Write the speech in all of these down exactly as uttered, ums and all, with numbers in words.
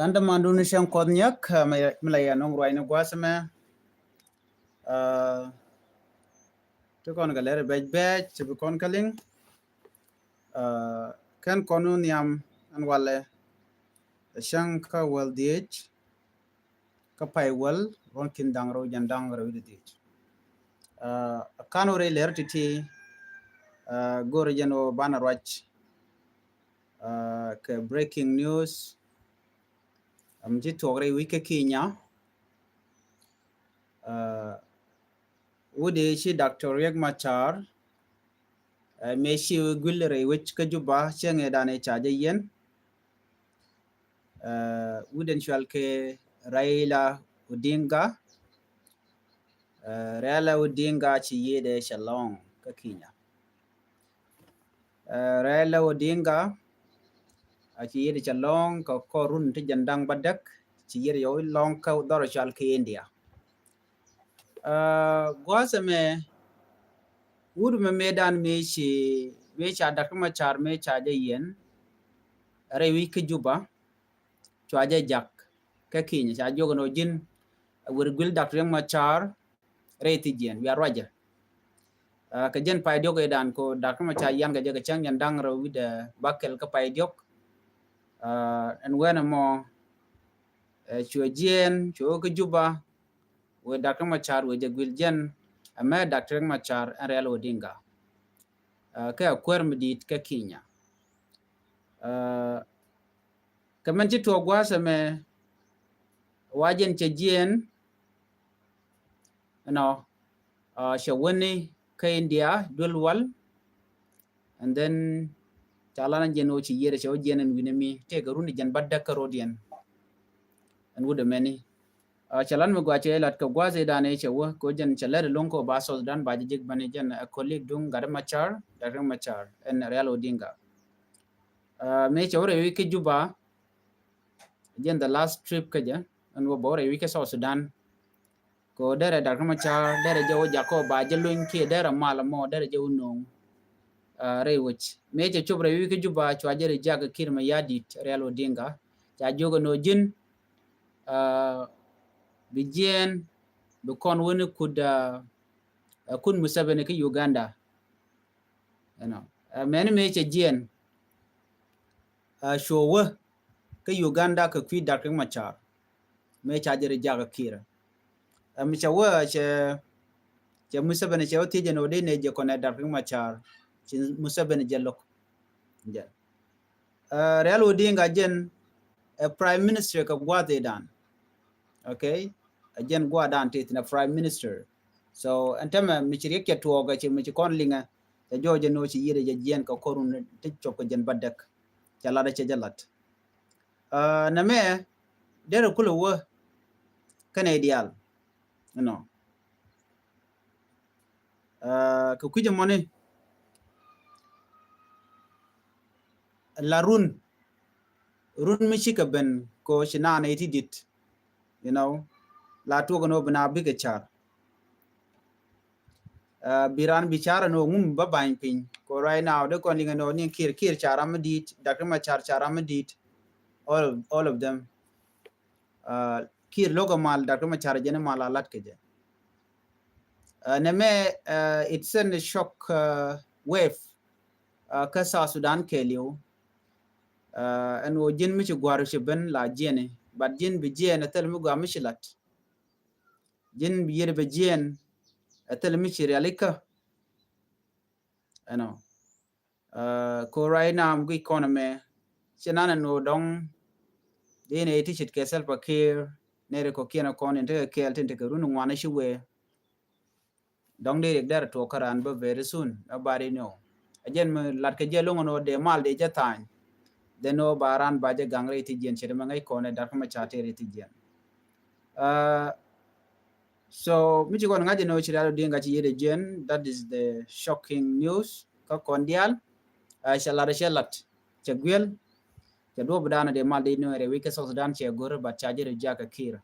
Ɛn dämandu ni cäŋ Kuɔth Nhiäk mi la yɛ nɔŋ ruacni gua̱a̱th ɛmɛ. Ti kɔn kɛ lɛr bɛc bɛc ti bi kɔn kä liŋ. Kɛn kɔn wä nhiam ɛn walɛ ɛ cäŋ kä wäl dhiec kä pay wäl ruɔ̱n ki̱n da̱ŋ rɛw jɛn da̱ŋ rɛw wi̱cdɛ dhiec. Kan wä rɛy lɛr ti̱ti̱ go̱rɛ jɛn wä banɛ ruac kɛ breaking news. Am ci tuɔk rɛy wi̱c kä Kenya. Wut i̱ ci Doctor Riek Machar mëë ci guil rɛy wi̱c kä Juba cieŋ ëë dan ëë ca jɛ yiɛn. Wut in cual kɛ Raila Odinga. Raila Odinga ci yiëëdɛ cɛ lɔ̱ŋ kä Kenya. Raila Odinga a ci yiëëdɛ cɛ lɔ̱ŋ kɛ kɔr run ti jɛn da̱ŋ bädäk, ci yiëëdɛ yɛ lɔ̱ŋ kä dhɔr cual kɛ India. Gua̱a̱th ɛmɛ wut mɛ mëë dan mëë ci mëë ca Doctor Machar mëë ca jɛ yiɛn rɛy wi̱c kä Juba. Cua jɛ jak kä Kenya ca jiök ɛn ɣöö ji̱n wër guil Doctor Riek Machar rɛy thi jiɛn wiaa ruacɛ. Kɛ jɛn pay diɔ̱k ëë dan ko Doctor Machar yian kɛ jɛ kɛ cäŋ jɛn da̱ŋ rɛw wi̱cdɛ bäkɛl kä pay diɔ̱k. Ɛn wen ɛmɔ cuɛ jiɛn cuɛ wä kä Juba. Wee Doctor Machar wee jɛ guil jɛn ɛmɛ Doctor Riek Machar ɛn Raila Odinga. Kɛ a kuäär mi di̱i̱t kä Kenya. Kɛ mɛn ci tuɔɔk gua̱a̱th ɛmɛ wa jɛn cɛ jiɛn ɛnɔ cɛ wäni kä India duel wal. And then ca lan a jiɛn wä ci yiɛt cɛ wä jiɛn ɛn wi̱nɛ mi tëëkɛ run jɛn bädäk kä rodiɛn. Ɛn wut ɛmɛni cɛ lan mi gua cɛ lat kɛ gua̱a̱th ëë dan ëë cɛ wä kɛ wä jɛn cɛ lɛt ɛlɔ̱ŋ kɛ wä ba South Sudan ba jɛ jek bäni jɛn ɛ colleague duŋ Gat Machar, Doctor Machar ɛn Raila Odinga. Mëë cɛ wä rɛy wi̱c kä Juba jɛn the last trip kä jɛ ɛn wä bä wä rɛy wi̱c kä South Sudan. Ko derɛ Doctor Machar derɛ jɛ wä jakɔ ba jɛ luny kiɛ derɛ mal mɔ derɛ jɛ wä no̱o̱ŋ. Rɛy wec mëë cɛ cop rɛy wi̱c kä Juba cua jɛ rɛ jak Kiir Mayardit Raila Odinga ca jiök ɛn ɣöö ji̱n bi jiɛn bi kɔn wäni kut kut Museveni kä Uganda. Ɛnɔ mɛni mëë cɛ jiɛn cuɔ wä kä Uganda kɛ kui̱ Doctor Machar. Mëë ca jɛ rɛ jak Kiir ɛ mi cɛ wä cɛ cɛ Museveni cɛ wä thiec ɛn ɣöö dee nɛ jɛ kɔnɛ Doctor Machar ci Museveni jɛ lo̱k. Jɛ Raila Odinga jɛn ɛ Prime Minister kɛ gua̱a̱th ëë dan. Okay. Ɛ jɛn gua̱a̱th dan tëë thin ɛ Prime Minister. So ɛn tämɛ mi ci riɛk cɛ tuɔɔk ɛ ci mi ci kɔn liŋɛ cɛ jɔɔc ɛn ɣöö ci yiëëdɛ jɛ jiɛn kɛ kɔr run ti cop kɛ jɛn bädäk. Cɛ lat ɛ cɛ jɛ lat. Nɛmɛ derɛ kulɛ wä kɛnɛ diaal. Ɛnɔ kɛ kui̱c ɛmɔni la run run mi cikɛ ben ko ci naan iti dit. You know, la tuɔk ɛn ɣöö bi na bikɛ car. Bi ran bi car ɛn ɣöö ŋum bä bany piny ko right now de kɔn liŋ ɛn ɣöö ni Kiir Kiir car ram mi dit Doctor Machar car ram mi dit. All of, all of them. Kiir lo̱k ɛ mal Doctor Machar jɛn mal a lat kɛ jɛ. Nɛmɛ it send a shock wave kä South Sudan kɛɛliw. Ɛn ɣöö ji̱n mi ci gua̱r ci ben la jiɛni but ji̱n bi jiɛn ɛ thil mi gɔaa mi ci lat. Ji̱n bi yiëëd bɛ jiɛn ɛ thil mi ci rialikä. Ɛnɔ ko right now mi guic kɔn ɛmɛ ci nan ɛn ɣöö dɔ̱ŋ dee nɛ ti ce̱tkɛ Salva Kiir nɛ ri kɔ̱kiɛn ɛ kɔn in tekɛ kɛɛl tin tekɛ run ŋuan ci wee. Dɔ̱ŋ dee riɛk derɛ tuɔɔk kä raan bä very soon. Nobody know. Ɛ jɛn mi lat kɛ jɛ loŋ ɛn ɣöö dee mal dee jɛ tha̱a̱ny. Then ɣöö ba raan ba jɛ gaŋ rɛy ti jiɛn ce̱t mɛ ŋäc kɔn ɛ Doctor Machar tëë rɛy ti jiɛn. So mi ci kɔn ŋa̱c ɛn ɣöö ci Raila Odinga ci yiëëdɛ jiɛn. That is the shocking news kä kɔn diaal. Cɛ lat cɛ lat cɛ guiɛl. Cɛ duɔ̱p dan dee mal dee nööŋ rɛy wi̱c kä South Sudan cɛ go̱r but ca jɛ rɛ jiak kɛ Kiir.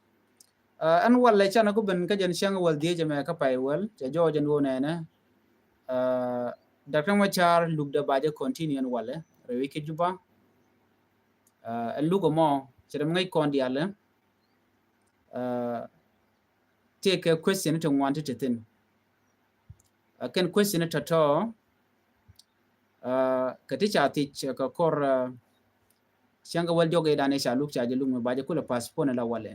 Ɛn walɛ canɛ ku ben kä jɛn cäŋ wäl dhiec ɛmɛ kä pay wäl cɛ jɔɔc ɛn ɣöö nɛnɛ Doctor Machar lukdɛ ba jɛ continue ɛn walɛ rɛy wi̱c kä Juba. Ɛn luk ɛmɔ Cɛ dɛ mi ŋäc kɔn diaal ɛ, tëëkɛ question ti ŋuan ti te thi̱n. Ɛ kɛn question tɔ̱tɔ̱, kɛ ti ca thiec kɛ kɔr, cäŋ kɛ wäl diɔk i̱ dan i̱ ca luk ca jɛ luk mi ba jɛ kulɛ postpone la walɛ.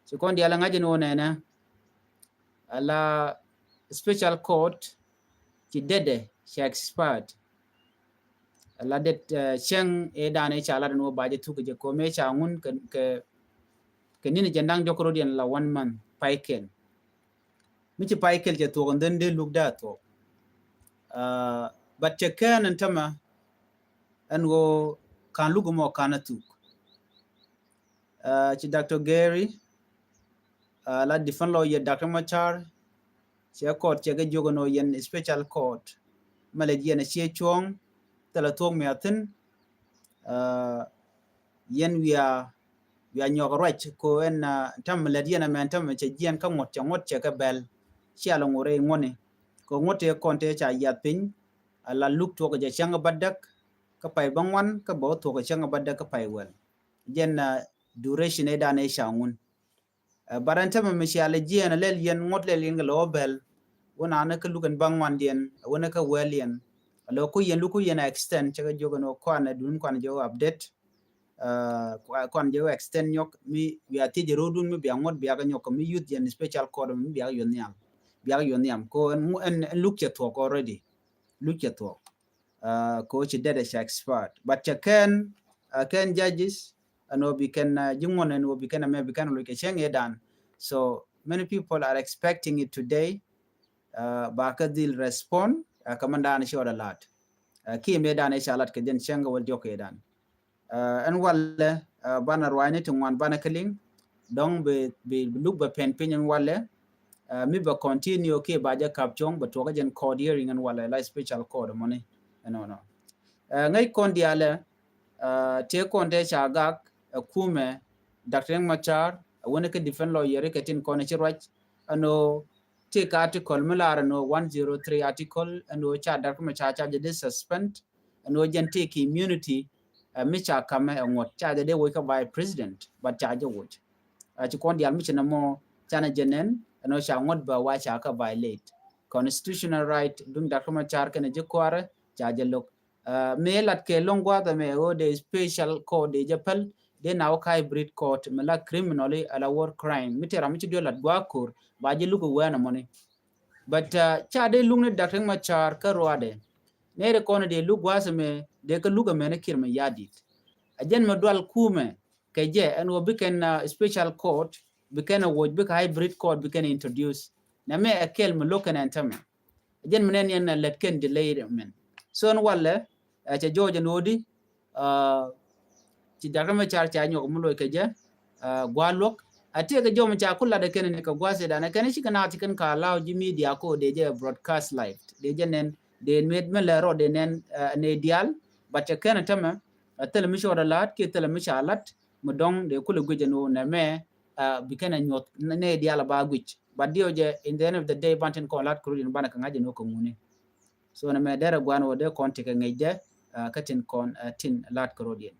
Ci kɔn diaal ɛ ŋa̱c in wä nɛnɛ ala special court ci dɛdɛ ca expired. Ala det cäŋ i̱ dan i̱ ca lat in wä ba jɛ thuk jɛ komi ca ŋun kɛ, kɛ, kɛ ni̱n jɛ da̱ŋ diɔk rot yɛn la one month pay kɛl. Mi ci pay kɛl cɛ thuɔk and then dee luk daa thuɔk. But cɛ kɛn ɛn tämɛ ɛn ɣöö ka̱n luk mɔ ka̱n a thuk. Ci Doctor Gary la defend lawyer Doctor Machar cɛ court cɛ kɛ jiök ɛn ɣöö yɛn special court mɛ lɛ jiɛn a ciɛ cuɔ̱ɔ̱ŋ thilɛ thuɔk mi a thi̱n. Yɛn wiaa, wiaa nyɔk ruac ko ɛn tämɛ lät yɛn ɛmɛn tämɛ cɛ jiɛn kä ŋuɔ̱t cɛ ŋuɔ̱t cɛ kɛ bɛl. Cia lɛ ŋuɔ̱t rɛy ŋuɔ̱tni ko ŋuɔ̱t tëë kɔn tëë ca yiath piny. Ala luk thuɔk jɛ cäŋ bädäk kä pay bä ŋuan kä bä wä thuɔk cäŋ bädäk kä pay wäl. Jɛn duration ëë dan ëë ca ŋun. Ɛ, but ɛn tämɛ mi cia lɛ jiɛɛn a lɛl yɛn ŋuɔ̱t lɛl yɛn kɛ lɛ wä bɛl. Wä naan kä luk ɛn bä ŋuandiɛn wä nɛ kä wäl yɛn. A lɛ ku yɛn luk ku yɛn a extend cɛ kɛ jiök ɛn wä kuan ɛ duun kuan jɛ wä update. Kuan jɛ wä extend nyɔk mi bia thiec jɛ ro̱o̱dun mi bia ŋuɔ̱t bia kɛ nyɔk kɛ mi youth yɛn special court mi bia kɛ yuɔth nhiam. Bia kɛ yuɔth nhiam ko ɛn ɛn luk cɛ thuɔk already. Luk cɛ thuɔk. Ko ci dɛdɛ cɛ expired but cɛ kɛn kɛn judges ɛn wä bi kɛn ji̱ ŋuɔn ɛn wä bi kɛn ɛmɛ bi kɛn loc kɛ cɛŋ ëë dan. So many people are expecting it today. Ba kä dhil respond kɛ mɛn dan ci ɔdɛ lat kiɛ mëë dan ëë ca lat kɛ jɛn cɛŋ kɛ wäl diɔk ëë dan. Ɛn walɛ banɛ ruacni ti ŋuan banɛ kä liŋ dɔ̱ŋ bi luk bɛ pɛn piny ɛn walɛ. Mi bɛ continue kiɛ ba jɛ kap cuɔ̱ŋ bɛ tuɔkä jɛn court hearing ɛn walɛ la special court mɔni. Ɛnɔnɔ ŋäc kɔn diaalɛ tëë kɔn tëë ca gak ɛ kumɛ Doctor Riek Machar ɛ wänɛ kä defend lawyer kɛ tin kɔn ɛ ci ruac. Ɛn ɣöö tëë kä article mi lar ɛn ɣöö one zero three article ɛn ɣöö ca Doctor Machar ca jɛ dee suspend. Ɛn ɣöö jɛn tëëkɛ immunity ɛ mi ca kamɛ ɛ ŋuɔ̱t ca jɛ dee woc kä vice president but ca jɛ woc. Ɛ ci kɔn diaal mi ci nɛ mɔ canɛ jɛ nɛn ɛn ɣöö ca ŋuɔ̱t bɛ wa ca kä violate constitutional right duŋ Doctor Machar kɛnɛ ji̱ kuaarɛ ca jɛ lo̱k. Mëë lat kɛ lo̱ŋ gua̱a̱th ɛmɛ ɣöö dee special court dee jɛ päl dee na wä kä hybrid court mi la criminally ala war crime mi tëë ram mi ci duel lat gua̱a̱th ko̱r ba jɛ luk ɛ wɛɛn ɛmɔni. But ca dee luk ni Doctor Riek Machar kä ruaadɛ nɛɛrɛ kɔn dee luk gua̱a̱th ɛmɛ dee kä luk ɛmɛn ɛ Kiir Mayardit. A jɛn mɛ dual kumɛ kɛ jɛ ɛn wä bi kɛn special court bi kɛn a woc bi kɛ hybrid court bi kɛn introduce. Nɛ mɛ ɛ kɛl mi lo̱k kɛn ɛn tämɛ. Jɛn mi nɛn yɛn a lät kɛn delay mɛn. So ɛn walɛ ɛ cɛ jɔɔc ɛn wä di ci Doctor Machar ca nyɔk mi loc kɛ jɛ. Gua̱a̱ luɔk a tiɛ kɛ jɔɔc mi ca ku lat ɛ kɛn ni kɛ gua̱a̱ sedan ɛ kɛn ci kɛ naath ci kɛn ka law ji̱ media ko dee jɛ broadcast live dee jɛ nɛn dee nuet mi lɛ rɔ dee nɛn nɛ diaal. But cɛ kɛn ɛ tämɛ ɛ thilɛ mi cɔɔd ɛ la̱t kiɛ thilɛ mi ca la̱t mi dɔ̱ŋ dee kulɛ guic ɛn ɣöö nɛ mɛ bi kɛn ɛ nyuɔth nɛ diaal ɛ ba guic. But diɛw jɛ in the end of the day ban tin kɔn lat kɛ rut in banɛ kɛ ŋa̱c ɛn ɣöö kɛ ŋuni. So nɛ mɛ derɛ guan wä dee kɔn ti kɛ ŋäc dɛ kä tin kɔn tin lat kɛ rut in.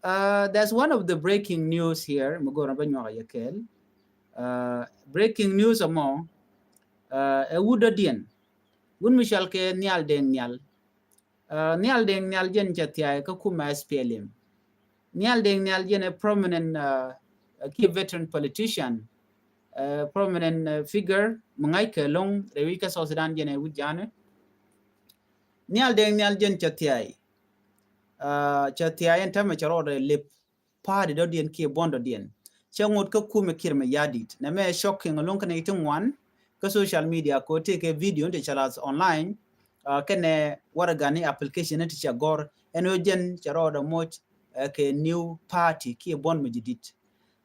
There's one of the breaking news here mi go̱r bä nyuak a yɛ kɛɛl. Breaking news ɛmɔ ɛ wut dɔ̱diɛn wut mi cɔal kɛ Nhial Deng Nhial. Nhial Deng Nhial jɛn cɛ thia̱a̱ kä kumɛ S P L M. Nhial Deng Nhial jɛn ɛ prominent kiɛ veteran politician, prominent figure mi ŋa̱c kɛ lo̱ŋ rɛy wi̱c kä South Sudan jɛn ɛ wi̱c ja̱a̱nɛ. Nhial Deng Nhial jɛn cɛ thia̱a̱ cɛ thia̱a̱ ɛn tämɛ cɛ rɔɔdɛ lip party dɔ̱diɛn kiɛ buɔ̱n dɔ̱diɛn. Cɛ ŋot kä kumɛ Kiir Mayardit nɛ mɛ shocking lo̱ŋ kɛnɛ iti ŋuan kä social media ko tëë kɛ video ni ti cɛ lath online. Kɛnɛ waragani application ni ti cɛ gɔr ɛn ɣöö jɛn cɛ rɔɔdɛ moc kɛ new party kiɛ buɔ̱n mi jidit.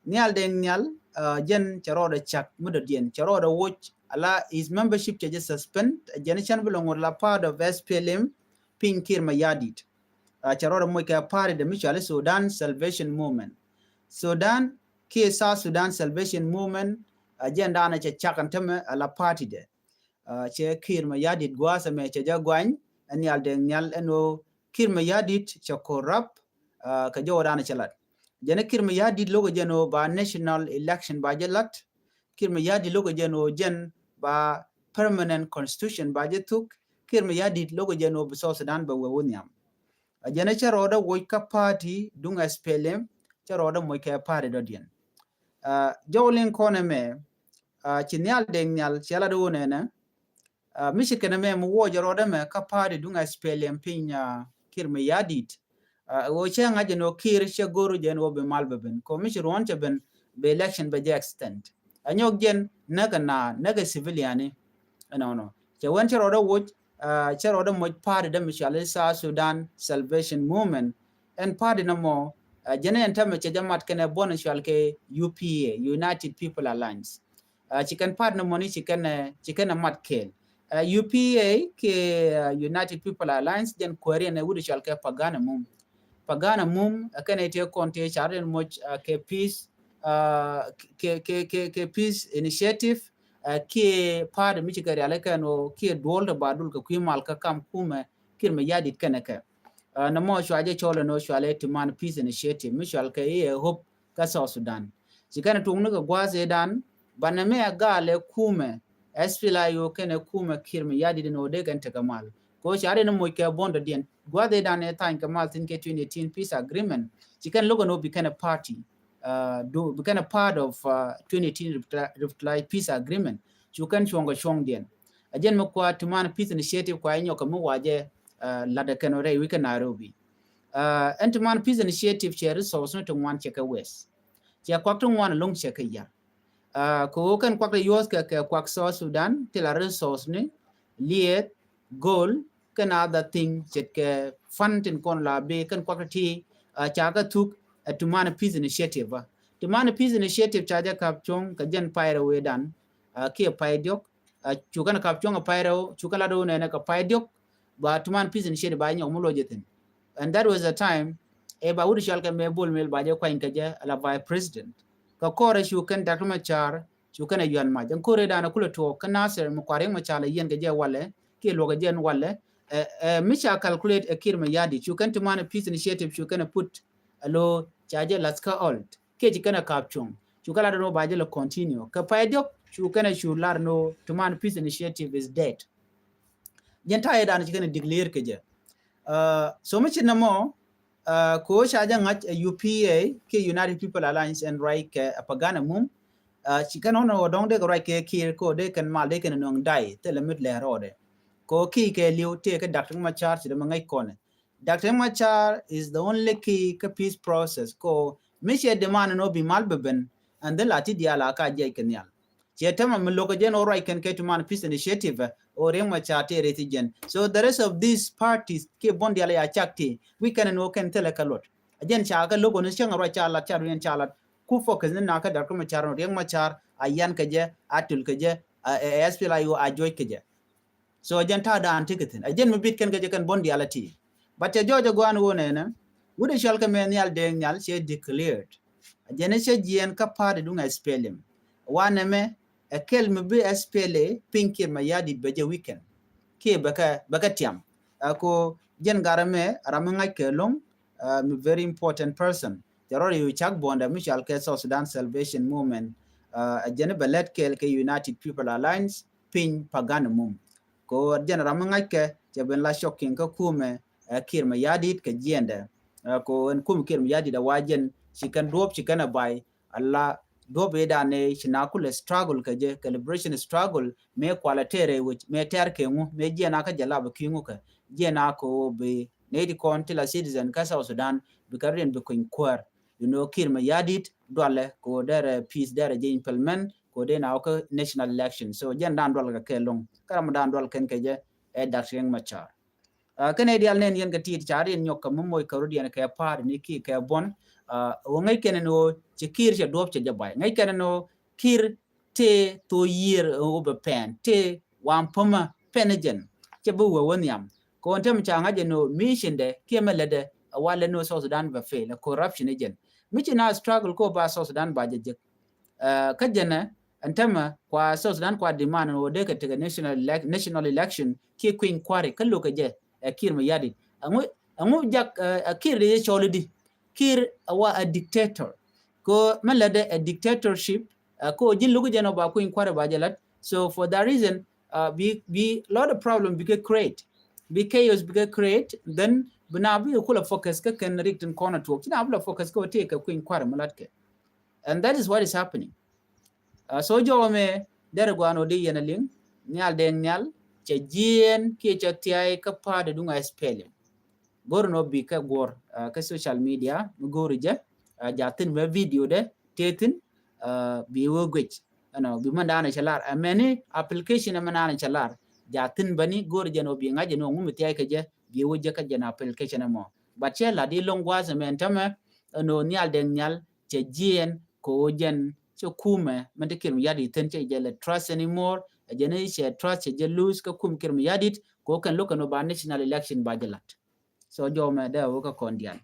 Nhial Deng Nhial jɛn cɛ rɔɔdɛ cak mi dɔ̱diɛn cɛ rɔɔdɛ woc ala his membership cɛ jɛ suspend jɛn cɛn bi lɛ ŋot la part of S P L M piny Kiir Mayardit. Cɛ rɔɔdɛ moc kɛ party dɛ mi cɔali Sudan Salvation Movement. Sudan kiɛ South Sudan Salvation Movement a jɛn daanɛ cɛ cak ɛn tämɛ ala party dɛ. Cɛ Kiir Mayardit gua̱a̱th ɛmɛ cɛ jɛ guany ɛ Nhial Deng Nhial ɛn ɣöö Kiir Mayardit cɛ corrupt kɛ jɔwä daanɛ cɛ lat. Jɛn ɛ Kiir Mayardit lo̱kɛ jɛn ɣöö ba national election ba jɛ la̱t. Kiir Mayardit lo̱kɛ jɛn ɣöö jɛn ba permanent constitution ba jɛ thuk. Kiir Mayardit lo̱kɛ jɛn ɣöö bi South Sudan bɛ wee wä nhiam. A jɛn ɛ cɛ rɔɔdɛ woc kä party duŋ S P L M, cɛ rɔɔdɛ moc kɛ party dɔ̱diɛn. Jɔw liŋ kɔn ɛmɛ, ci nhial dee nhial cɛ lat wä nɛnɛ. Mi ci kɛn ɛmɛ mi wuɔ jɛ rɔɔdɛ mɛ kä party duŋ S P L M piny Kiir Mayardit. Ɣöö cɛ ŋa̱c jɛ nɔ Kiir cɛ go̱r jɛ nɔ bi mal bɛ ben. Kɔ mi ci ruɔ̱n cɛ ben bɛ election bɛ jɛ extend. A nyɔk jɛn näk ɛ na näk ɛ civilian ni. Ɛnɔnɔ cɛ wɛn cɛ rɔɔdɛ woc, cɛ rɔɔdɛ moc party dɛ mi cual i̱ South Sudan Salvation Movement. Ɛn party nɔmɔ jɛn ɛn tämɛ cɛ jɛ mat kɛnɛ buɔn cual kɛ U P A, United People Alliance. Ci kɛn party nɔmɔ ni ci kɛn, ci kɛn mat kɛɛl. U P A kɛ United People Alliance jɛn kuääri ɛn ɛ wut cual kɛ Pagan Amum. Pagan Amum ɛ kɛn ɛ tëë kɔn tëë car ɛn moc kɛ peace, kɛ, kɛ, kɛ, kɛ peace initiative, kiɛ party mi ci kɛ rial kɛn ɔ kiɛ duɔl tɛ ba dul kɛ kui̱ mal kä kam kumɛ Kiir Mayardit kɛn ɛ kɛ. Nɔmɔ cua jɛ cɔl ɛn ɔ cual ɛ Tumaini Peace Initiative mi cual kɛ i̱ ɛ hope kä South Sudan. Ci kɛn ɛ tuŋni kɛ gua̱a̱th ëëdan banɛ mi ɛ gaal ɛ kumɛ S P L A I O kɛnɛ kumɛ Kiir Mayardit ɛn ɔ dee kɛn tekɛ mal. Kɛ ɔ ca ri ni moc kɛ buɔ̱n dɔ̱diɛn gua̱a̱th ëëdan ɛ tha̱a̱ny kɛ mal thi̱n kɛ twenty eighteen peace agreement. Ci kɛn lo̱k ɛn ɔ bi kɛn ɛ party, bi kɛn ɛ part of twenty eighteen revitalized peace agreement. Cu kɛn cuɔ̱ŋ kɛ cuɔ̱ŋdiɛn. A jɛn mi kua Tumaini Peace Initiative kua inyɔk kɛ mi wa jɛ lat ɛ kɛn ɔ rɛy wi̱c kɛ Nairobi. Ɛn Tumaini Peace Initiative cɛ resource ni ti ŋuan cɛ kɛ wɛth. Cɛ kuak ti ŋuan ɛlɔ̱ŋ cɛ kɛ yar. Kɛ ɣöö kɛn kuak ti yuɔth kɛ, kɛ kuak South Sudan ti la resource ni liɛɛth, gold, kɛn other thing ce̱tkɛ fund tin kɔn la bi kɛn kuak ti ti ca kɛ thuk ɛ Tumaini Peace Initiative. Tumaini Peace Initiative ca jɛ kap cuɔ̱ŋ kɛ jɛn pay rɛw ëëdan kiɛ pay diɔ̱k. Cu kɛn kap cuɔ̱ŋ ɛ pay rɛw, cu kɛ lat ɣöö nɛnɛ kɛ pay diɔ̱k ba Tumaini Peace Initiative ba nyɔk mi luɔc jɛ thi̱n. And that was the time ɛ ba wut cual kɛ mɛ Bol Mel ba jɛ kuany kɛ jɛ ala vice president. Kɛ kɔrɛ cu kɛn Doctor Machar cu kɛn ɛ yuan mac ɛn kɔrɛ dan kulɛ tuɔɔk kɛ Nasir mi kua̱r Riek Machar ɛ yɛn kɛ jɛ walɛ kiɛ luɔk kɛ jɛ ɛn walɛ. Mi ca calculate ɛ Kiir Mayardit cu kɛn Tumaini Peace Initiative cu kɛn ɛ put alo ca jɛ lath kä alt kiɛ ci kɛn ɛ kap cuɔ̱ŋ. Cu kɛ lat ɛn ɔ ba jɛ lɛ continue kɛ pay diɔ̱k cu kɛn ɛ cu lar ɛn ɔ Tumaini Peace Initiative is dead. Jɛn ta̱yɛ dan ci kɛn ɛ declare kɛ jɛ. So mi ci nɔmɔ kɛ ɣöö ca jɛ ŋa̱c ɛ U P A kiɛ United People Alliance ɛn ruac kɛ ɛ Pagan Amum. Ci kɛn ɣän ɛ ɣöö dɔ̱ŋ dee kɛ ruac kɛ Kiir kɛ ɣöö dee kɛn mal dee kɛn ɛ nuɔ̱ŋ day thilɛ mit lɛ rɔɔdɛ. Kɛ ɣöö key kɛ li̱w tëë kɛ Doctor Machar ci dee mi ŋäc kɔnɛ. Doctor Machar is the only key kä peace process kɛ ɣöö mi ciɛ demand ɛn ɣöö bi mal bɛ ben. And then la ti diaal a ka jiɛc kɛ nhial. Ciɛ tämɛ mi lo̱k ɛ jɛn ɣöö ruac kɛn kɛ Tumaini Peace Initiative ɣöö Riek Machar tëë rɛy thi̱n jɛn. So the rest of these parties kiɛ buɔ̱n diaal ya cak ti wi̱c kɛn ɛn ɣöö kɛn thilɛ kɛ luɔt. Ɛ jɛn ca kɛ lo̱k ɣöö ni cäŋ ɛ ruac ca lat ca duun ca lat ku focus ni nakä Doctor Machar ɛn ɣöö Riek Machar a yan kɛ jɛ a tul kɛ jɛ ɛ S P L A I O a juɔc kɛ jɛ. So ɛ jɛn ta̱a̱ daan ti kɛ thi̱n ɛ jɛn mi bit kɛn kɛ jɛ kɛn buɔ̱n diaal ɛ ti. But cɛ jɔɔc ɛ gua̱a̱n ɣöö nɛnɛ wut ɛ cual kɛ mɛ Nhial Deng Nhial cɛ declared. Ɛ jɛn ɛ cɛ jiɛɛn kä party duŋ S P L M. Wa nɛmɛ ɛ kɛl mi bi S P L A piny Kiir Mayardit bɛ jɛ weekend kiɛ bɛ kɛ, bɛ kɛ tiam. Ɛ ko jɛn garɛ mɛ ram mi ŋa̱c kɛ lo̱ŋ mi very important person. Cɛ rɔ ri yu cak buɔ̱ndɛ mi cual kɛ South Sudan Salvation Movement. Ɛ jɛn bɛ lɛt kɛɛl kɛ United People Alliance piny Pagan Amum. Ko jɛn ram mi ŋa̱ckɛ cɛ ben la shocking kä kumɛ ɛ Kiir Mayardit kɛ jiɛndɛ. Ko ɛn kumɛ Kiir Mayardit a wa jɛn ci kɛn duɔp ci kɛn a bay a la duɔp idan ɛ ci na kulɛ struggle kɛ jɛ kɛ liberation struggle mɛ kualɛ tɛrɛ wec mɛ tɛr kɛ ŋu mɛ jiɛn a kä jɛ lap kɛ ŋu kɛ jiɛn a kɛ wä bi nɛ di kɔn ti la citizen kä South Sudan bi kɛ riɛn bi kuny kuäär. You know, Kiir Mayardit dualɛ ko derɛ peace derɛ jɛ implement ko dee na wä kä national election. So jɛn dan dual kɛ kɛ loŋ kä ram dan dual kɛn kɛ jɛ ɛ Doctor Riek Machar. Kɛn ɛ dial nɛn yɛn kɛ tit ca riɛn nyɔk kɛ mi moc kɛ rut yɛn kɛ party ni ki kɛ buɔn. Wä ŋäc kɛn ni wä ci Kiir cɛ duɔp cɛ jɛ bay ŋäc kɛn ni wä Kiir tëë thok yiër ɛ wä bɛ pɛn tëë wan pämä pɛn jɛn cɛ bi wä wä nhiam. Kɔn tɛm ca ŋa̱c jɛ ni wä mission dɛ kiɛ mɛ lɛ dɛ ɛ wa lɛ ni wä South Sudan bɛ fail ɛ corruption jɛn. Mi ci na struggle ko ba South Sudan ba jɛ jek. Kä jɛnɛ ɛn tämɛ kua South Sudan kua demand wä dee kɛ tekɛ national elec-, national election kiɛ kui̱ny kua̱ri kä lo̱kɛ jɛ ɛ Kiir Mayardit. Ɛŋu, ɛŋu jak ɛ Kiir dee jɛ cɔl idi. Kiir a wa a dictator. Ko mɛ lɛ dɛ a dictatorship, uh, ko ji̱n luk jɛn ɔ ba kui̱ inquiry ba jɛ lat. So for that reason, uh, bi, bi lot of problem bi kɛ create. Bi chaos bi kɛ create, then bi na bi kula focus kɛ kɛn rik tin kɔn a tuɔk. Ci na bi la focus kɛ wä tëë kɛ kui̱ inquiry mi lat kɛ. And that is what is happening. Uh, so jɔwä mɛ derɛ guan ɔ di yɛn a liŋ, Nhial Deng Nhial, cɛ jiɛn kiɛ cɛ thiay kä pa̱a̱t duŋ a S P L M. Go̱r nɔ bi kɛ guɔ̱r, uh, kä social media mi go̱r jɛ, uh, ja thin mɛ video dɛ tëë thin, uh, bi wä guic. Ɛnɔ bi mɛn da̱a̱n cɛ lar. Ɛ mɛni application ɛ mɛn da̱a̱n cɛ lar. Ja thin bäni go̱r jɛ nɔ bi ŋa̱c jɛ nɔ ŋu mi thiay kɛ jɛ, bi wä jɛ kä jɛn application ɛmɔ. But cɛ lat i̱ loŋ gua̱a̱th ɛmɛn tämɛ, ɛnɔ Nhial Deng Nhial cɛ jiɛn kɛ ɣöö jɛn cɛ kumɛ mɛn ti Kiir Mayardit thi̱n cɛ jɛ lɛ trust anymore. Ɛ jɛn i̱ cɛ trust cɛ jɛ lose kä kum Kiir Mayardit kɛ ɣöö kɛn lo̱k kɛn ɣöö ba national election ba jɛ la̱t. So jɔw mɛ dee a wä kä kɔn diaal.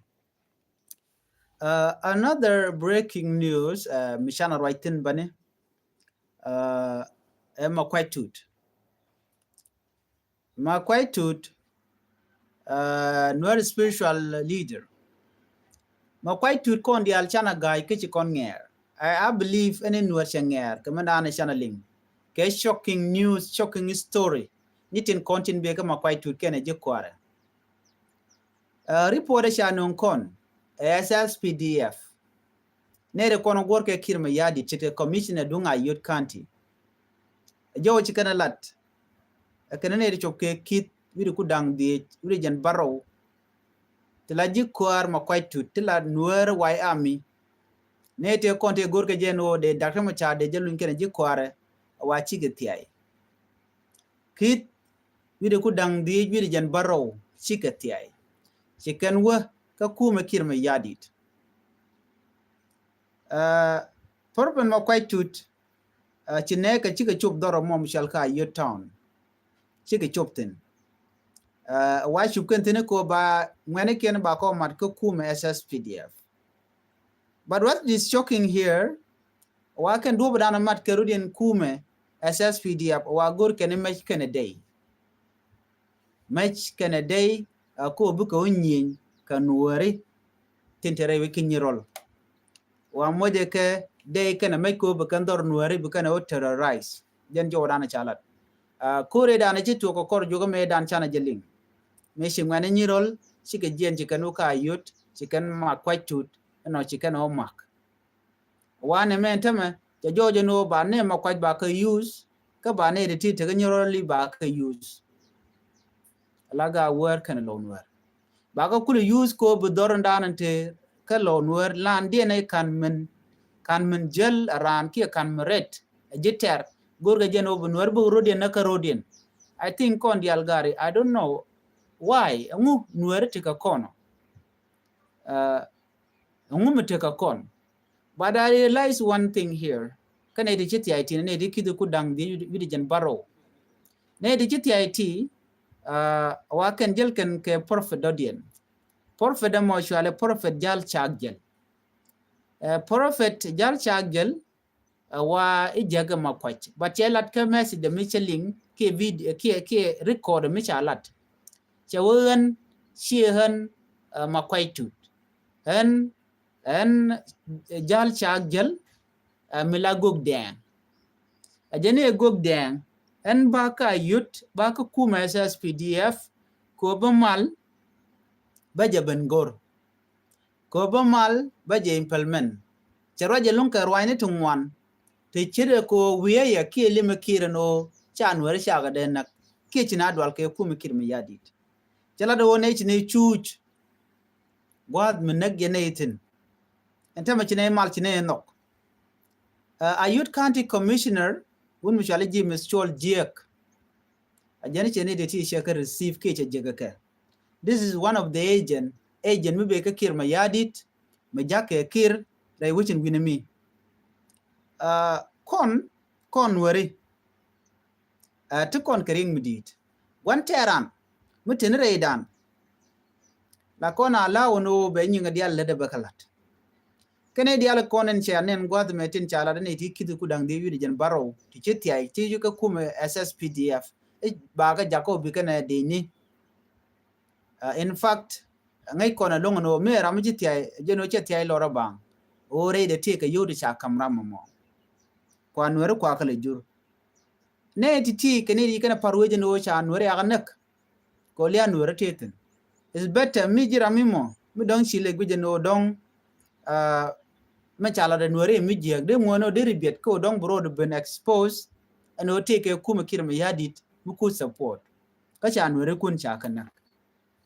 Uh, another breaking news, uh, mi canɛ ruac thi̱n bäni, uh, ɛ Makuac Tut. Makuac Tut, uh, Nuer spiritual leader. Makuac Tut kɔn diaal canɛ ga̱a̱c kä ci kɔn ŋɛɛr. I, I believe ɛn in Nuer cɛ ŋɛɛr kɛ mɛn da̱a̱n canɛ liŋ. Kɛ shocking news, shocking story. Ni tin kɔn tin bek kä Makuac Tut kɛnɛ ji̱ kua̱rɛ. Uh, report ɛ ca nöŋ kɔn ɛ S S P D F. Nɛy ti kɔn guɔ̱r kɛ Kiir Mayardit ce̱tkɛ commissioner duŋ Ayod County. Ɛ jɔw ci kɛn ɛ lat. Ɛ kɛn ɛ nɛy ti cop kɛ Kiir wi̱cdɛ ku da̱ŋ dhieec wi̱cdɛ jɛn bärɔw. Ti la ji̱ kuäär Makuac Tut ti la Nuäär White Army. Nɛy ti kɔn ti go̱r kɛ jɛ ɛn ɣöö dee Doctor Machar dee jɛ luny kɛnɛ ji̱ kuäärɛ a wa cikɛ thiay. Kiir wi̱cdɛ ku da̱ŋ dhieec wi̱cdɛ jɛn bärɔw cikɛ thiay. Ci kɛn wä kä kumɛ Kiir Mayardit. Uh, prophet Makuac Tut, uh, ci nɛɛkɛ cikɛ cop dhɔrɔ mɔ mi cɔal kä Ayod Town. Cikɛ cop thi̱n. Uh, wa cup kɛn thi̱n kɛ ɣöö ba ŋuɛ̈nikiɛn ba kɔ mat kä kumɛ S S P D F. But what is shocking here, wa kɛn duɔ̱ɔ̱p dan mat kɛ rut in kumɛ S S P D F, wa go̱r kɛn i̱ mec kɛnɛ dey. Mec kɛnɛ dey, a ko bikɛ wä nyieny kɛ Nuääri tin te rɛy wec kä Nyirol. Wa mocɛ kɛ dey kɛnɛ mec ko bi kɛn dhɔr Nuääri bi kɛn wä terrorize. Jɛn jɔw dan ca lat. A, ko̱r ëë dan ci tuɔk kɛ kɔr juɔk mëë dan canɛ jɛ liŋ. Mëë ci ŋuɛ̈ni Nyirol, cikɛ jiɛn ci kɛn wä kä Ayod, ci kɛn Makuac Tut, ɛnɔ ci kɛn wä mak. Wanɛ mɛn tämɛ cɛ jɔɔc ɛn ɣöö ba nɛ Makuac ba kɛ use, kä ba nɛ ti ti tekä Nyirol i̱ ba kɛ use. Ala ga wäär kɛn lɔw Nuäär ba kɛ kulɛ use ko bi dhɔr in dan in te kä lɔw Nuäär lan diɛn ɛ kan min, kan min jäl a raan kiɛ kan min ret a ji̱ tɛr. Go̱rkɛ jɛn ɣöö bi Nuäär bi rodiɛn nä kä rodiɛn. I think kɔn diaal gari, I don't know why, ɛŋu Nuäär ti kɛ kɔn ɔ. Uh, ɛŋu mi tekɛ kɔn. But I realize one thing here. Kä nɛy ti ci thiay ti, nɛy ti kithi ku da̱ŋ dhieec wi̱cdɛ jɛn bärɔw. Nɛy ti ci thiay ti, uh, wa kɛn jäl kɛn kɛ prophet dɔ̱diɛn. Prophet ɛmɔ cɔalɛ prophet Jal Cak Jäl. Uh, prophet Jal Cak Jäl, uh, wa i̱ jäk ɛ Makuac. But cɛ lat kä message dɛ mi cɛ liŋ kiɛ video kiɛ, kiɛ record mi ca lat. Cɛ wee ɣän ciɛ ɣän, uh, Makuac Tut. Ɣän, ɣän, uh, Jal Cak Jäl, uh, mi la Gok Dɛɛŋ. A jɛn i̱ Gok Dɛɛŋ ɣän ba ka yut ba ka kumɛ S S P D F ko bi mal ba jɛ ben go̱r. Ko bä mal bä jɛ implement. Cɛ ruac jɛ luŋ kɛ ruacni ti ŋuan. Ti ce̱t ɛ ko wi̱i̱ ɛ yɛ kiɛ limɛ Kiir ɛn ɣöö ca Nuääri cakɛ dee näk kiɛ ci na dual kɛ kumɛ Kiir Mayardit. Cɛ lat ɛ ɣöö nɛy ci nɛy cuuc gua̱a̱th mi näk jɛ nɛy thi̱n. Ɛn tämɛ ci nɛy mal ci nɛy nhɔk. Uh, Ayod County Commissioner wun mi cɔal i̱ James Col Jiɛk. A jɛn i̱ cɛ ni dee ti cɛ kɛ receive kiɛ cɛ jek kɛ. This is one of the agent, agent mi bee kä Kiir Mayardit, mi ja̱k kɛ Kiir rɛy wecin wi̱ni mi. Uh, kɔn, kɔn Nuääri. Uh, ti kɔn kɛ ri̱ŋ mi di̱i̱t. Gua̱n tɛɛran mi teni rɛydan. La kɔn a la wä ni wä bɛ nyiŋ dial lät ɛ bɛ kä lat. Kɛn i̱ dial kɔn in cɛ anɛn gua̱th mɛ tin ca lat ni ti kithi ku da̱ŋ dhieec wi̱cdɛ jɛn bärɔw ti ci thiay ti ci kä kumɛ S S P D F. I̱ ba kä jakä wä bi kɛn ɛ dee ni. Uh, in fact, ŋäc kɔn aloŋ ni ɣöö mi ram mi ci thiay jɛn ɣöö cɛ thiay lɔr a baŋ. Ɣöö rɛy dee tëëkɛ yio̱w ti ca ka̱m ram mɔmɔ. Kua nuɛri kua kɛ lɛ jur. Nɛ ti ti kɛ ni ri kɛn a par wee jɛn ɣöö ca nuɛri yak a näk. Kɛ ɣöö lia nuɛri tëë thi̱n. It's better mi ji̱ ram mi mɔ mi dɔ̱ŋ ci lɛ guic jɛn ɣöö dɔ̱ŋ mɛ ca lat a nuɛri mi jiääk dee ŋuɔ̱n ɣöö dee ri biɛt kä ɣöö dɔ̱ŋ bi road ben expose. Ɛn ɣöö tëëkɛ kumɛ Kiir Mayardit mi ku support. Kä ca nuɛri kun ca kɛ näk.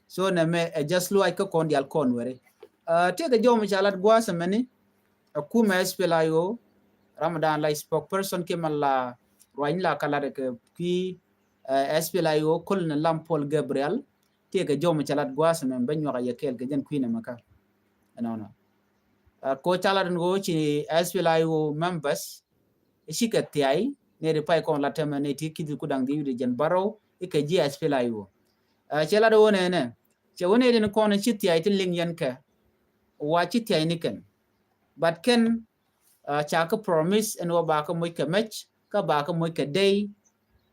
So nɛ mɛ ɛ just luac kä kɔn dial kɔn weri. Tëëkɛ jɔw mi ca lat gua̱a̱th ɛmɛni ɛ kumɛ S P L A I O, Ramadan la spokesperson kiɛ mɛ la ruany la ka lat kɛ kui̱ S P L A I O Colonel Lam Paul Gabriel. Tëëkɛ jɔw mi ca lat gua̱a̱th ɛmɛ bɛ nyuak a yɛ kɛɛl kɛ jɛn kui̱ nɛ mɛ kä. Ɛnɔnɔ ko ca lat ni ko ci S P L A I O members i̱ cikɛ thiay nɛ di pay kɔn la tɛmɛ nɛ ti kithi ku daŋ di wi̱di jɛn bärɔw i̱ kɛ ji̱ S P L A I O. Cɛ lat wä nɛnɛ cɛ wä nɛ din kɔn ci thiay ti liŋ yɛn kɛ wa ci thiay ni kɛn. But kɛn ca kä promise ɛn wä ba kä moc kɛ mɛc kä ba kä moc kɛ dey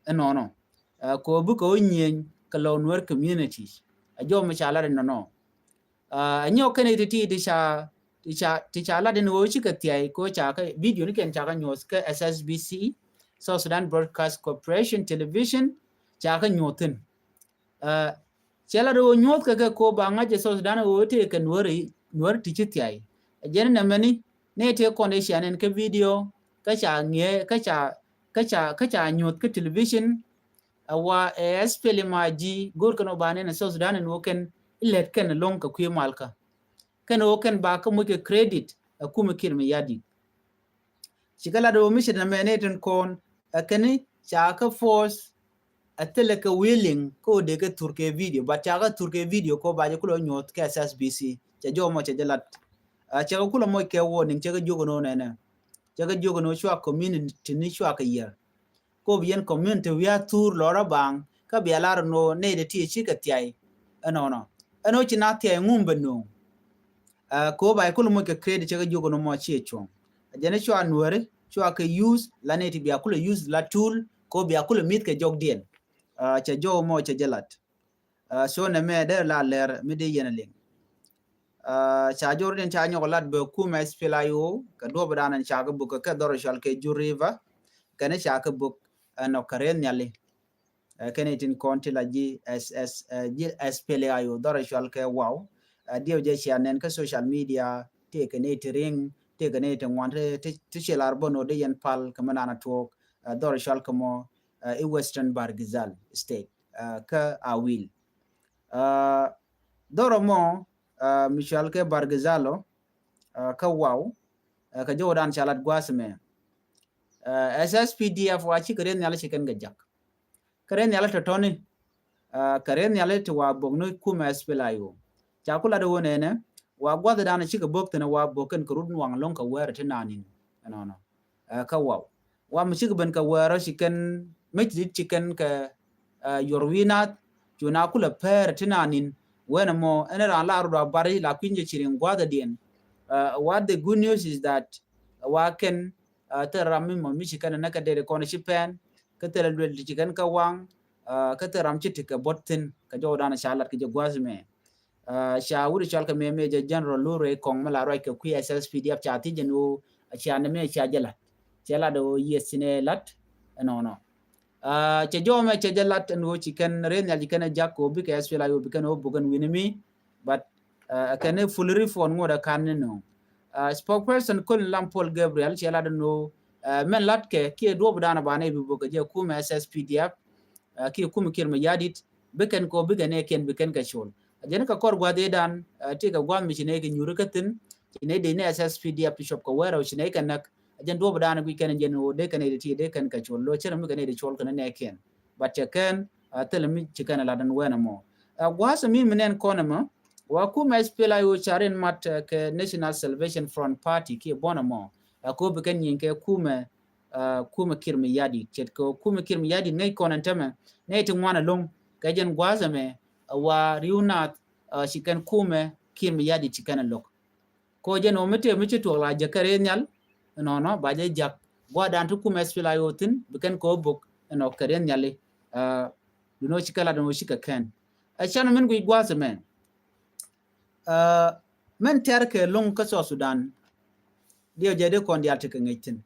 ɛnɔnɔ. Ko bi kɛ wä nyieny kɛ lɔ Nuer communities a jɔw mi ca lat ɛnɔnɔ. A nyɔk kɛn iti ti ti ca ti ca ti ca lat in ɣöö cikɛ thiay ko ca kä video ni kɛn ca kä nyuɔth kä S S B C, South Sudan Broadcast Corporation Television, ca kä nyuɔth thin. Cɛ lat ɣöö nyuɔth kɛ kɛ ko ba ŋa̱c ɛ South Sudan ɣöö tëë kɛ nuäri nuäri ti ci thiay. Jɛn nɛ mɛni nɛ tëë kɔn ɛ cia nɛn kä video kä ca ŋiɛ kä ca kä ca kä ca nyuɔth kä television. A wa ɛ S P L M I G go̱r kɛn ɔ ba nɛn ɛ South Sudan in wä kɛn ilɛt kɛn loŋ kɛ kui̱ malkä. Kɛn ɣöö kɛn ba kä moc kɛ credit ɛ kumɛ Kiir Mayardit. Cikɛ lat ɣöö mi ci nɛ mɛ ni tin kɔn ɛ kɛn ca kä force ɛ thilɛ kɛ willing kä ɣöö dee kɛ thur kɛ video, but ca kä thur kɛ video kɛ ɣöö ba jɛ kulɛ nyuɔth kɛ S S B C. Cɛ jɔw mɔ cɛ jɛ lat. Cɛ kɛ kulɛ moc kɛ warning, cɛ kɛ jiök ɛn ɣöö nɛnɛ, cɛ kɛ jiök ɛn ɣöö cua community ni cua kɛ yier. Kop yɛn community wiaa thur lɔrä baŋ kä bia lar nɔ nɛy de ti ci kɛ thiay. Ɛnɔnɔ ɛn ɔ ci na thiay ŋum bɛ no̱o̱ŋ. Kop ay kul moc kɛ credit cɛ kɛ jiök nɔ mɔ ci cuɔ̱ŋ. Jɛn cua nuäri cua kɛ use la nɛy ti bia kul use la tool kop bia kul mith kɛ jɔk diɛn. Cɛ jɔw mɔ cɛ jɛ lat. So nɛ mɛ dee la lɛr mi dee yɛn a liŋ. Ca jor din ca nyɔk lat bɛ kumɛ S P L A I O kɛ duɔp dan ca kɛ buk kɛ dhɔr cual kɛ Jur River. Kɛn ca kɛ buk ɛn ɔ kɛ ren nhiali. Kɛn itin kɔn ti la ji̱ S S ji̱ S P L A I O dhɔr cual kɛ waw. Diɛw jɛ cia nɛn kä social media tëë kɛ ni ti riŋ tëë kɛ ni ti ŋuan ti ci lar bä nɔ dee yɛn pal kɛ mɛ nana tuɔk. Dhɔr cual kɛ mɔ i Western Bahr el Ghazal State. Kä Awil. Dhɔrɔ mɔ mi cual kɛ Bahr el Ghazal ɔ kä waw. Kɛ jɔw dan ca lat gua̱a̱th mɛ. S S P D F wa cikɛ ren nhial ci kɛn kɛ jak. Kɛ ren nhial tɔtɔni kɛ ren nhial ti wa bok ni kumɛ S P L A I O. Ca ku lat wä nɛnɛ wa gua̱th dan cikɛ bok thin wa bok kɛn kɛ rut nuaŋ loŋ kɛ wɛɛr ti nanin. Ɛnɔnɔ. Kä waw wa mi cik ben kɛ wɛɛrɔ ci kɛn mec dit ci kɛn kɛ yuɔr wi̱i̱ naath cu na kulɛ pɛɛr ti nanin. Wen ɛmɔ ɛn ran la rut a bari la kui̱ny jɛ ci riŋ gua̱thädiɛn. What the good news is that wa kɛn thil ram mi mɔ mi ci kɛn ɛ näk kɛ deri kɔn ci pɛn kä thil luel ti ci kɛn kä waŋ. Kä thil ram ci ti kɛ bot thin kɛ jɔw dan ca lat kɛ jɛ gua̱th mɛ. Ca wut cɔal kɛ mɛ mɛ jɛ General Lure Kɔŋ mi la ruac kɛ kui̱ S S P D F ca thiec jɛ ni ɣöö a cia ni mɛ cia jɛ lat. Cɛ lat ɣöö yes ci nɛ lat ɛnɔnɔ. Cɛ jɔw mɛ cɛ jɛ lat ɛn ɣöö ci kɛn ren nhial ci kɛn ɛ jak kɛ ɣöö bikɛ S P L A I O bi kɛn ɣöö buk ɛn wi̱ni mi. But ɛ kɛn ni full refund ŋot ɛ kan ni nööŋ. Spokesperson Colonel Lam Paul Gabriel cɛ lat ɛn ɣöö mɛn lat kɛ kiɛ duɔp dan ɛ banɛ bi buk kɛ jɛ kumɛ S S P D F. Kiɛ kumɛ Kiir Mayardit bikɛn kɔ bikɛn ɛ kiɛn bikɛn kɛ col. A jɛn kɛ kɔr gua̱th idan ti kɛ gua̱th mi ci nɛ kɛ nyuri kä thin ci nɛ dee ni S S P D F ti cop kɛ wɛrɛ ci nɛ kɛ näk. A jɛn duɔp dan guic kɛn jɛn ɣöö dee kɛn ɛ ti dee kɛn kɛ col lo cɛn mi kɛn ɛ ti col kɛn nɛ kiɛn. But cɛ kɛn thilɛ mi ci kɛn ɛ lat ɛn wɛn ɛmɔ. Ɛ gua̱th mi mi nɛn kɔn ɛmɔ wa kumɛ S P L A I O ca rin mat kɛ National Salvation Front Party kiɛ buɔn ɛmɔ. Ɛ ko bikɛn nyin kɛ kumɛ kumɛ Kiir Mayardit ce̱tkɛ kumɛ Kiir Mayardit ŋäc kɔn ɛn tämɛ nɛy ti ŋuan ɛlɔ̱ŋ. Kɛ jɛn gua̱a̱th ɛmɛ ɛ wa ri̱w naath ci kɛn kumɛ Kiir Mayardit ci kɛn ɛ lo̱k. Ko jɛn ɔ mi tëë mi ci tuɔɔk la jɛ kɛ rɛy nhial ɛnɔnɔ ba jɛ jak gua̱a̱th dan ti kumɛ S P L A I O thin bi kɛn kɛ ɔ bok ɛnɔ kɛ rɛy nhiali. Dunɔ ci kɛ lat ɛn ɔ ci kɛ kɛn ɛ can min guic gua̱a̱th ɛmɛ. Mɛn tɛr kɛ loŋ kä South Sudan, diɛw jɛ di kɔn dial ti kɛ ŋic thin.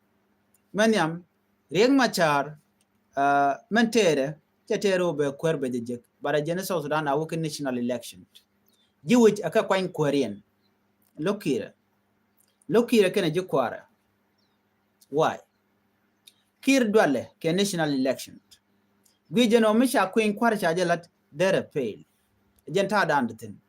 Mɛn nhiam Riek Machar, mɛn tɛɛrɛ cɛ tɛɛrɛ wä bɛ kuɛr bɛ jɛ jek, but a jɛn South Sudan a wä kɛ national election. Ji̱ wi̱c a kɛ kuany kuɛriɛn. Lo̱k Kiir ɛ, lo̱k Kiir ɛ kɛnɛ ji̱ kuarɛ. Why? Kiir dualɛ kɛ national election. Gui jɛn ɔ mi ca kui̱ny kuarɛ ca jɛ lat derɛ fail. Jɛn ta̱a̱ da̱a̱n di thin.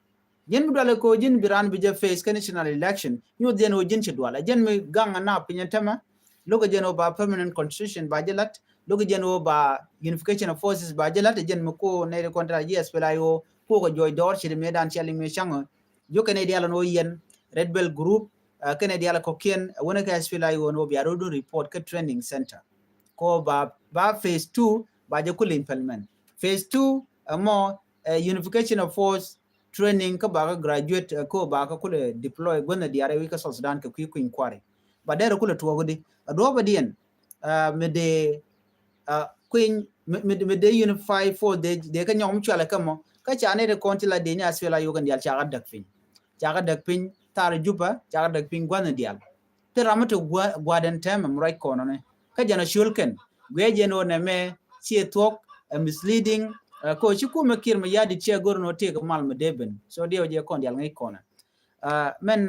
Jɛn bi dualɛ ko ji̱n bi raan bi jɛ face kä national election. Nyuth jɛn ɔ ji̱n ci dualɛ. Jɛn mi gaŋ a na piny a tämɛ. Lo̱k jɛn ɔ ba permanent constitution ba jɛ lat. Lo̱k jɛn ɔ ba unification of forces ba jɛ lat. Jɛn mi ko nɛy di kɔn tɛra ji̱ S P L A I O ko kɛ juɔc dɔɔr ci di mi dan ciali mi caŋ ɔ. Jokɛ nɛy dial ni wä yɛn Red Belt Group, kɛnɛ dial kɔkiɛn wänɛ kɛ S P L A I O ni wä bia rodu report kä training center. Ko ba, ba phase two ba jɛ kul implement. Phase two ɛmɔ unification of force training kä ba kä graduate, ko ba kä kul deploy guänh dial wi̱c kä South Sudan kɛ kui̱ kui̱ny kuari. Ba derɛ kul tuɔk di a duɔp a diɛn mi dee kui̱ny mi dee unify force dee kä nyɔk mi cualɛ kä mɔ. Kä ca nɛy di kɔn ti la dee ni S P L A I O kɛn dial ca kä däk piny. Ca kä däk piny thar Juba, ca kä däk piny gua̱n dial. Ti ram mi ti gua̱dɛn tɛmɛ mi ruac kɔnɔ ni. Kä jɛn a ciöl kɛn guiɛ jɛn ɔ nɛ mɛ ciɛ thuɔk ɛ misleading. Ko ci kumɛ Kiir mi yadi ciɛ gor ni ɔ tëëk mal mi dee ben. So diɛ wä jɛ kɔn dial ŋäc kɔnɛ. Mɛn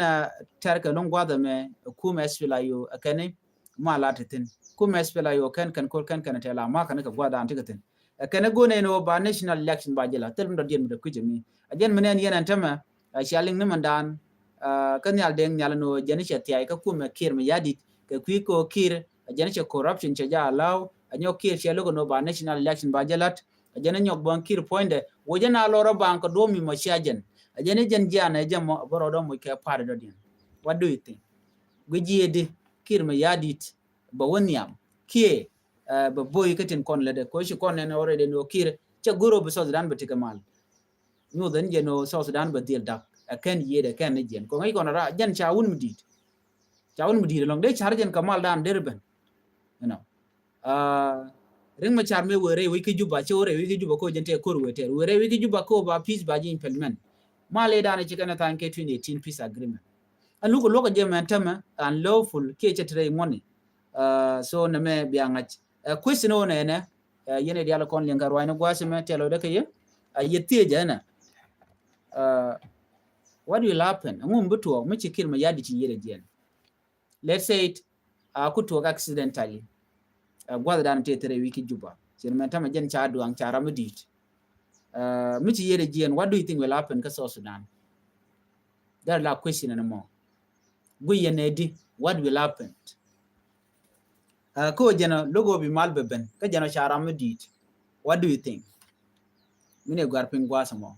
tɛr kɛ lo̱ŋ gua̱dhɛ mɛ kumɛ S P L A I O ɛ kɛn ni ma la ti thin. Kumɛ S P L A I O kɛn kɛn kor kɛn kɛn tɛ la ma kɛn kɛ gua̱dhan ti kɛ thin. Ɛ kɛn ni gon ɛn ɔ ba national election ba jɛ la thil mi dɔ diɛn mi dɔ kui̱c mi a jɛn mi nɛn yɛn ɛn tämɛ. Cia liŋ ni mɛn dan kä nhial deŋ nhial ni ɔ jɛn cɛ thiay kä kumɛ Kiir mi yadit kɛ kui̱ ko Kiir. A jɛn cɛ corruption cɛ ja allow. A nyɔk Kiir cɛ lo̱k ni ɔ ba national election ba jɛ lat. A jɛn nyɔk buɔ̱n Kiir puɔ̱nydɛ wä jɛn a lɔr a baŋ kɛ duɔ̱m mi mɔ cia jɛn. A jɛn jɛn jian ɛ jɛ mɔ a bä rɔɔdɔ muc kɛ pa̱a̱t dɔ̱diɛn. What do you think? Guic jiɛ di Kiir mi yadit bɛ wä nhiam kiɛ bɛ boy kä tin kɔn lätdɛ ko ci kɔn nɛn already ni ɔ Kiir cɛ goro bi South Sudan bɛ tikɛ mal. Nyuth ɛn jɛn ɔ South Sudan bɛ dhil dak ɛ kɛn yiëëd ɛ kɛn ni jɛn ko ŋäc kɔn ra jɛn ca wun mi di̱i̱t. Ca wun mi di̱i̱t ɛlɔŋ dee car jɛn kɛ mal dan der ben. You know. Riek Machar mi wee rɛy wi̱c kä Juba cɛ wee rɛy wi̱c kä Juba ko jɛn tɛ kor wee tɛr wee rɛy wi̱c kä Juba ko ba peace ba ji̱ implement. Mal i̱ dan ci kɛn a tha̱a̱ny kɛ twenty eighteen peace agreement. Ɛn luk luɔk a jɛ mɛn tämɛ an lawful kiɛ cɛ ti rɛy ŋuɔni. So nɛ mɛ bia ŋa̱c. Question ɔ nɛ nɛ yɛn i̱ dial kɔn liɛŋ kɛ ruac ni gua̱a̱th mɛ tɛl ɔ dee kɛ yɛ. A yɛ thiec ɛnɛ. What will happen? Ŋum bi tuɔɔk mi ci Kiir mi yadi ci yiëëd ɛ jiɛn. Let's say it a ku tuɔɔk accidentally. Gua̱th dan tëë thirɛ wi̱i̱ ki Juba cin mɛn tämɛ jɛn ca duaŋ ca ram mi di̱i̱t. Mi ci yiëëd ɛ jiɛn, what do you think will happen kä South Sudan? That la question ɛn mɔ. Gui yɛn ɛ di, what will happen? Kä jɛn logo bi mal bɛ ben kä jɛn ca ram mi di̱i̱t. What do you think? Mi ni guar piny gua̱a̱th mɔ.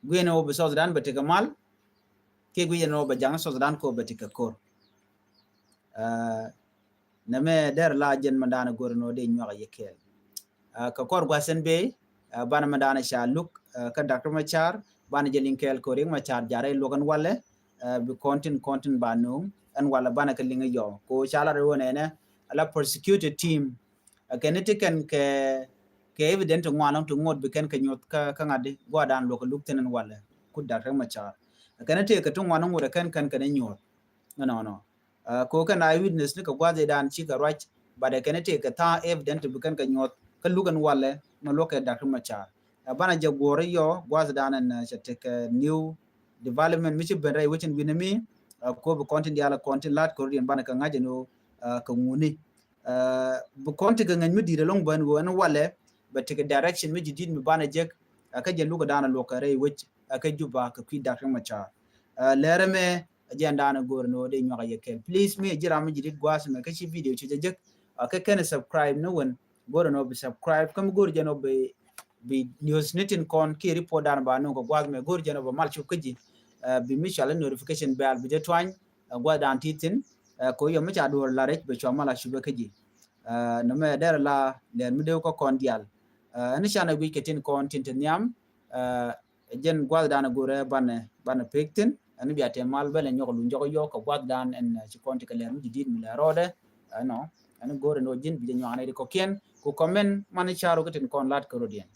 Guiɛn ɔ bi South Sudan bɛ tikɛ mal kiɛ guiɛn ɔ bɛ jaŋ South Sudan ko bɛ tikɛ kor. Nɛ mɛ der la jɛn mɛ dan gor nɔ dee nyuak yɛ kɛɛl. Kɛ kɔr gua̱sɛn bee banɛ mɛ dan ca luk kä Doctor Machar banɛ jɛ liŋ kɛɛl ko Riek Machar jarɛ luɔk ɛn walɛ. Bi kɔntin kɔntin ba nuŋ ɛn walɛ banɛ kɛ liŋ yɔ ko ca la rɛ wä nɛnɛ ala prosecuted team. Kɛn ni ti kɛn kɛ kɛ evident ti ŋuan ti ŋot bi kɛn kɛ nyuɔth kä ŋa̱t di gua̱dan luɔk kɛ luk thin ɛn walɛ kut Doctor Machar. Kɛn ni ti kɛ ti ŋuan ŋot kɛn kɛn kɛn nyuɔth. Nɔnɔ ko kɛn eye witness ni kɛ gua̱dhi dan ci kɛ ruac. But kɛn ni ti kɛ tha̱a̱ŋ evident bi kɛn kɛ nyuɔth kä luk ɛn walɛ mɛ luɔk kɛ Doctor Machar. Banɛ jɛ guɔ̱r yɔ gua̱dhi dan ɛn cɛ ti kɛ new development mi ci ben rɛy wecin wi̱n mi. Ko bi kɔn tin dial kɔn tin lat kor diɛn banɛ kɛ ŋa̱c ɛn ɣöö kɛ ŋuni. Bi kɔn ti kɛ ŋäc mi di̱i̱t ɛlɔŋ bän ɣöö ɛn walɛ bɛ ti kɛ direction mi ji̱ di̱t mi banɛ jek. Kä jɛ lukɛ daanɛ luɔk kɛ rɛy wec kä Juba kɛ kui̱ Doctor Machar. Lɛrɛ mɛ jɛn daanɛ go̱o̱r ni ɣöö dee nyuak a yɛ kɛl. Please mi ji̱ ram mi ji̱ di̱t gua̱a̱th mɛ kä ci video ci jɛ jek. Kä kɛn subscribe ni wen go̱o̱r ni ɣöö bi subscribe kä mi go̱o̱r jɛn ɣöö bi bi news ni tin kɔn kiɛ report dan ba nuŋ kɛ gua̱th mɛ go̱o̱r jɛn ɔ bɛ mal cop kä ji̱. Bi mi cɔal notification bell bi jɛ tuany gua̱th dan ti thin. Ko yɔ mi ca duɔr la rɛc bɛ cua mal a cupɛ kä ji̱. Nɔmɛ dɛr la lɛr mi dee wä kä kɔn dial. Ɛn canɛ guic kɛ tin kɔn tin te nhiam. Jɛn gua̱th dan go̱o̱rɛ banɛ banɛ pek thin ɛn bia te mal bɛ lɛ nyɔk luny jɔk yɔ kɛ gua̱th dan ɛn ci kɔn ti kɛ lɛr mi ji̱ di̱t mi lɛ rɔɔdɛ. Ɛnɔ ɛn go̱o̱rɛ ni wä ji̱n bi jɛ nyuak nɛ di kɔkiɛn ku comment mani caru kä tin kɔn lat kä rodiɛn.